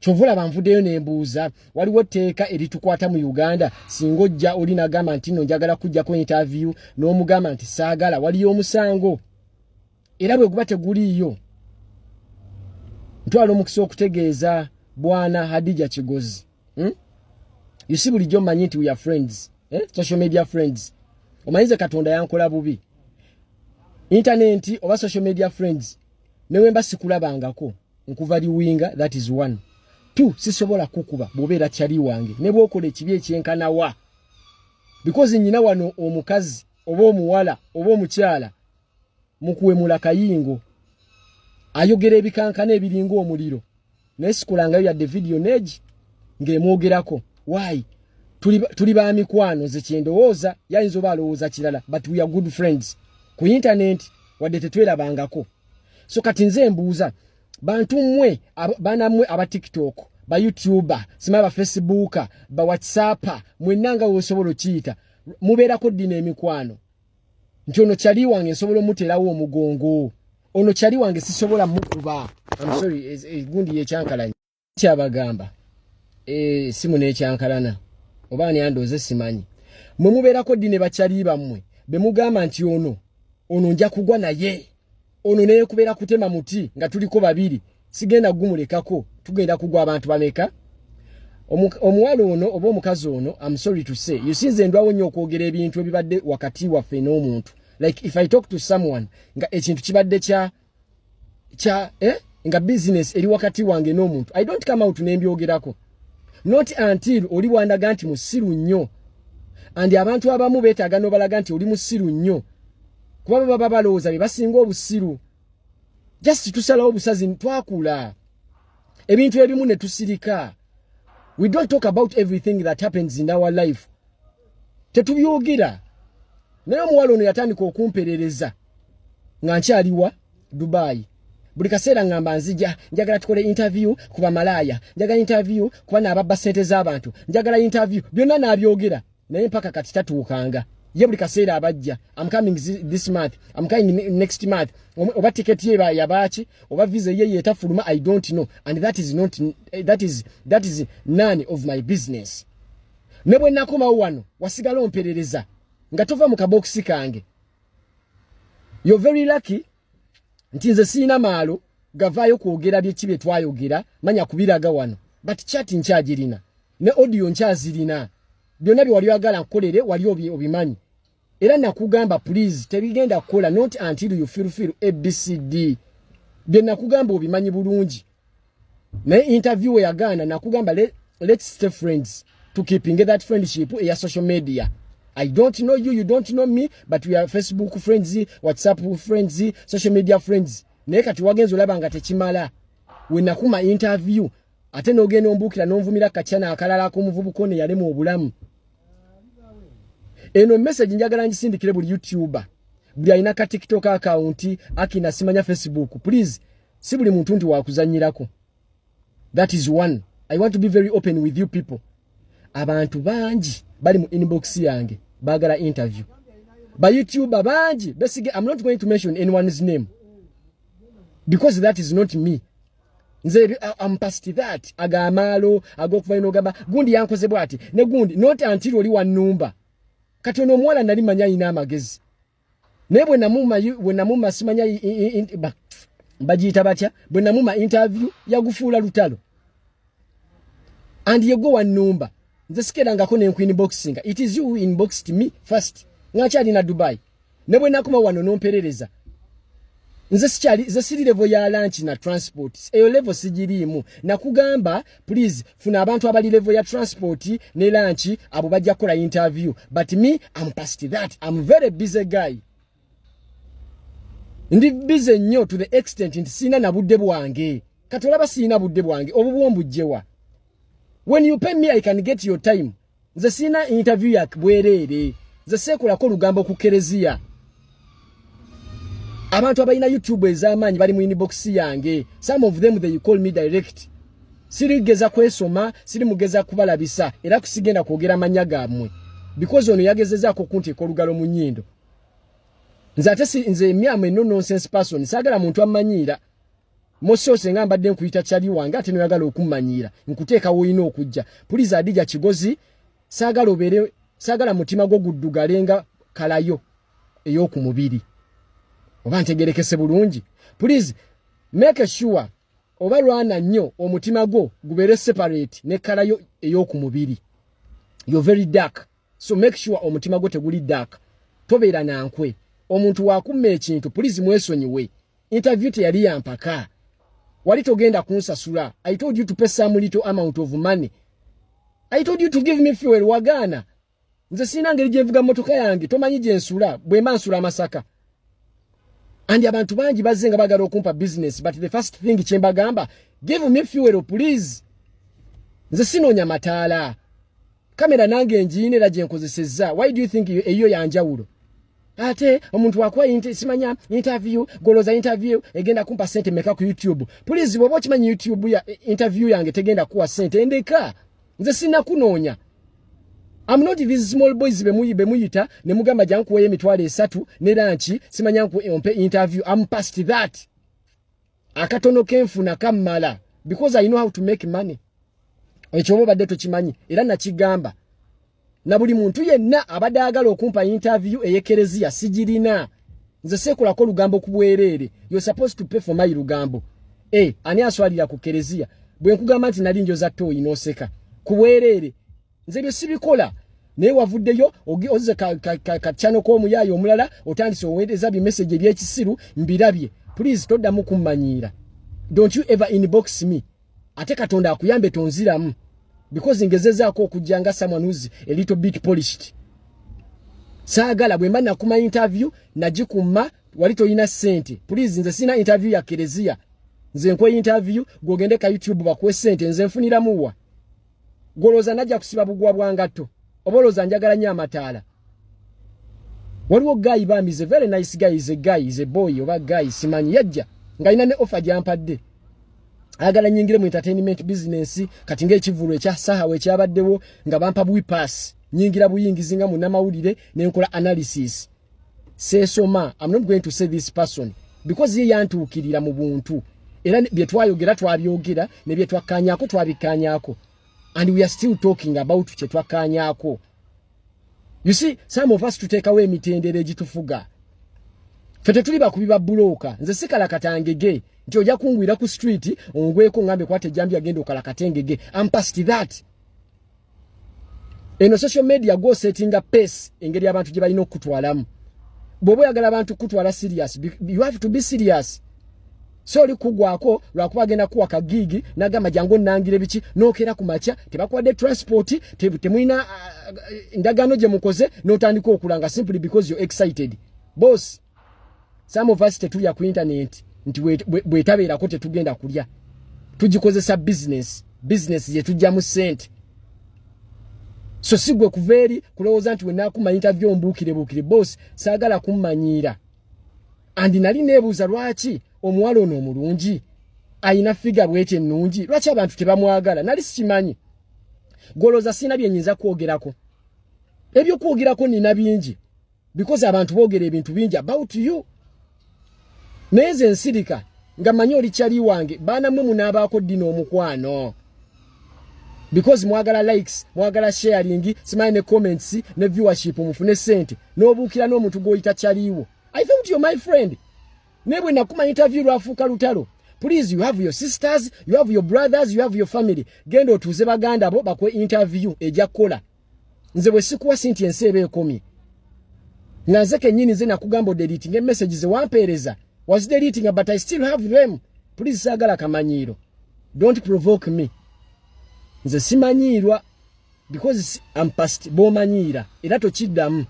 Kyova olaba nvuddeyo nembuuza, waliwo tteeka eritukwata mu Uganda? Singa ojja oli nagamba nti no njagala kujjako interview, n'omugamba nti saagala, waliyo omusango? Era bwe guba teguliiyo, ntwala omukisa okutegeeza bwana Hadija Kigozi, You see, bulijjo mmanyi nti we are friends, eh? Social media friends. Omanyize Katonda yankola bubi, internet oba social media friends, newemba sikulabangako, nkuvaluinga. That is one. Two, sisobola kukuba bw'obeera kyali wange ne bw'okola ekibi ekyenkanawa, because nyina wano omukazi oba omuwala oba omukyala mukuwemula kayingo ayogera ebikankana ebiringa omuliro, naye sikulangayo yadde video neegi ng'emwogerako. Why? Tuli ba mikwano. Nze kyendowooza, yayinza oba alowooza kirala, but we are good friends ku internet, wadde tetwerabangako. So kati nze mbuuza bantu mmwe, banammwe aba TikTok, ba YouTuber, sima ba Facebook, ba WhatsApp, mwenna nga weosobola okiyita, mubeerako ddi n'emikwano nti ono kyali wange, nsobola omuteerawo omugongo, ono kyali wange, sisobola mukuba? I'm sorry, gundi yekyankalanye kyabagamba simu n'ekyankalana oba ani andooze simanyi. Mwe mubeerako ddi ne bakyali bammwe be mugamba nti ono nja kugwa naye, ono neyekubeera kutema muti nga tuliko babiri, sigenda gumulekako, tugenda kugwa abantu bameka? Omuwala ono oba omukazi ono, I'm sorry to say, you see, nze ndwawo nnyo okwogera ebintu ebibadde wakati waffe n'omuntu. Like if I talk to someone nga ekintu kibadde kya nga business eri wakati wange n'omuntu, I don't come out nembyogerako, not until oli wandaga nti musiru nnyo. And abantu abamu beetaaga n'obalaga nti oli musiru nnyo, kuba baba balowooza be basinga obusiru. Just tusalawo obusazi, twakula, ebintu ebimu ne tusirika. We don't talk about everything that happens in our life, tetubyogera. Naye omuwala ono yatandika okumperereza nga nkyaliwa Dubai. Buli kaseera ngamba nzija, njagala tukole interview ku bamalaaya, njagala interview kuba naababba ssente z'abantu, njagala interview, byonna n'abyogera, naye mpaka kati tatuukanga. Ye buli kaseera abajja, "I'm coming this month, I'm coming next month." Oba tiketi ye yabaaki, oba visa ye yetafuluma, I don't know, and that is not that is none of my business. Ne bwe nakomawo wano, wasigala omperereza nga tova mu kabokisi kange. You're very lucky nti nze siina maalo gavaayo kwogera byeki bye twayogera, manya kubiraga wano, but chat nkyagirina ne audio nkyazirina. Byonna bye wali oyagala nkukolere wali obimanyi, era nakugamba, please, tebigenda kukola, not until you fulfill ABCD. Bye nakugamba obimanyi bulungi, naye interview we yagaana. Nakugamba let's stay friends, to keeping that friendship eya social media. I don't know you, you don't know me, but we are Facebook friends, WhatsApp friends, social media friends. Naye kati wagenza olaba nga tekimala. We nakuma interview, ate n'ogenda ombuukira n'onvumira kacyana akalala ak'omuvubuka ono eyalema obulamu. Eno message njagala ngisindikire buli YouTuber, buli alina ka TikTok account, akina simanya Facebook. Please, si buli muntu nti wakuzanyirako. That is one. I want to be very open with you people. Abantu bangi bali mu inbox yange baagala interview, ba YouTuber bangi besige. I'm not going to mention anyone's name because that is not me. Nze I'm past that. Agamaalo ag'okuva n'ogamba gundi yankoze bw'ati ne gundi, not until oli wannumba. Kati ono omuwala nali manya alina amagezi, naye bwe namuma simanya bagiyita batya, bwe namuma interview yagufuula lutalo. And yegwe wannumba, nze sikerangako nenku inboxinga. It is you who inboxed me first nga nkyalina Dubai. Ne bwe nakoma wano nomperereza, nze sikyali, nze siri level ya lunch na transport, eyo level sigiriimu. Nakugamba, please, funa abantu abali level ya transport ne lunch, abo bajja kukola interview, but me, I'm past that. I'm very busy guy, ndi busy nnyo to the extent nti sirina na budde bwange. Kati olaba sirina budde bwange, obubwo mbujjewa? When you pay me, I can get your time. Nze sirina interview ya bwereere, nze seekolako olugambo ku kereziya. Abantu abalina YouTube ez'amaanyi bali mu inbox yange. Some of them, they call me direct. Sirigeza kwesoma, siri mugeza kubalabisa, era kusigenda kwogera mannya gammwe, because ono yagezezaako okunteeka olugalo mu nnyindo. Nze ate nze myamwe no nonsense person, saagala muntu ammanyiira. Mosoose nga mbadde nkuyita kyali wange, ate noyagala okummanyiira, nkuteeka woolina okujja. Please, Hadija Kigozi, saagala obeere, saagala mutima gwo guddugale nga kalayo ey'oku mubiri. Oba ntegerekese bulungi? Please make sure oba lwana nnyo omutima gwo gubeere separate ne kalayo ey'oku mubiri. You're very dark, so make sure omutima gwo teguli dark. Tobeera nankwe. Omuntu wakumma ekintu, please mwesonyiwe. Interview teyali yampaka, wali togenda kunsasula. I told you to pay some little amount of money. I told you to give me fuel, wagaana. Nze sirina ngeri gyenvuga motoka yange, tomanyi gyensula. Bwe mba nsula Amasaka and abantu bangi bazze nga bagala okumpa business, but the first thing kyembagamba, "Give me fuel, please." Nze sinoonya mataala. Kamera nange ngiina era gyenkozesezza. Why do you think eyo yanjawulo? Ate omuntu wakuwa simanya interview, goloza interview egenda kumpa sente meka ku YouTube? Please, bwoba okimanyi YouTube ya interview yange tegenda kuwa sente, endeka. Nze sina kunoonya. I'm not these small boys bemuyita ne mugamba jankuweyo 30,000 ne lunch, simanya ompe interview. I'm past that. Akatono kenfuna kammala because I know how to make money. Ekyo oba obadde tokimanyi, era nakigamba na buli muntu yenna abadde ayagala okumpa interview ey'ekereziya, sigirina. Nze seekolako lugambo ku bwereere. You're supposed to pay for my lugambo. E, ani aswalira ku kereziya? Bwe nkugamba nti nali njoza ttooyi n'oseka ku bwereere. Nze byo sibikola, naye wavuddeyo ozze kachannel k'omuyaayi omulala, otandise oweereza bimessage ebyekisiru, mbirabye. Please toddamu kummanyiira. Don't you ever inbox me. Ate Katonda akuyambe tonziramu, because ngezezaako okujja nga someone who's a little bit polished. Saagala. Bwe mba nakuma interview, nagikumma wali toyina ssente. Please, nze sina interview ya kereziya. Nze nkwe interview, gwogende ka YouTube bakuwe ssente, nze nfuniramuwa? Golooza najja kusiba bugwa bwa ngatto, oba olowooza njagala nnyo amataala? Waliwo guy bambi, is a very nice guy, is a guy, is a boy oba guy, simanyi. Yajja ng'alina ne offer gyampadde, ayagala nyingire mu entertainment business. Kati ng'ekivulu ekya Sahawe ekyabaddewo, nga bampa buwi pass, nyingira buyingizi nga munnamawulire nenkola analysis. Seesoma. I'm not going to say this person because ye yantuukirira mu buntu, era bye twayogera twabyogera, ne bye twakkaanyaako twabikkaanyaako, and we are still talking about kye twakkaanyaako. You see, some of us tuteekawo emitendera egitufuga. Ffe tetuli bakubi ba bulooka. Nze sikalakatangege nti ojja kungwira ku street ongweko ngambe kwata ejjambi agenda okalakatengege. I'm past that. Eno social media go settinga pace engeri abantu gye balina okukutwalamu. Bw'oba oyagala abantu kutwala serious, you have to be serious. So oli kugwako lwakuba agenda kuwa kagig, nagamba jangu onnangire biki, nookera ku makya, tebakuwadde transport, temulina ndagaano gye mukoze, n'otandika okulanga simply because you're excited. Boss, some of us tetulya ku internet nti bwetabeerako tetugenda kulya. Tugikozesa business, business gye tujjamu ssente. So si gwe kuva eri kulowooza nti wenakuma interview ombuukire buukire. Boss, saagala kummanyiira. And nali neebuuza lwaki omuwala ono omulungi ayina figure bweti ennungi, lwaki abantu tebamwagala? Nali sikimanyi. Golooza sirina bye nyinza kwogerako. Ebyokwogerako nina bingi because abantu boogera ebintu bingi about you, naye nze nsirika nga manyi oli kyali wange. Baana mmwe munaabaako ddi n'omukwano? Because mwagala likes, mwagala sharing, simanyi ne comments ne viewership, mufune sente, n'obuukira n'omuntu gw'oyita kyaliwo. I thought you're my friend, naye bwe nakuma interview lwafuuka lutalo. Please, you have your sisters, you have your brothers, you have your family. Genda otuuze baganda bo bakwe interview ejja kukola. Nze bwe sikuwa si nti ensi eba ekomye. Nga nze kennyini nze nakugamba odeleting emessage ze wampeereza, was deleting, but I still have them. Please, saagala kamanyiiro. Don't provoke me. Nze simanyiirwa because I'm past bomanyiira, era tokiddamu.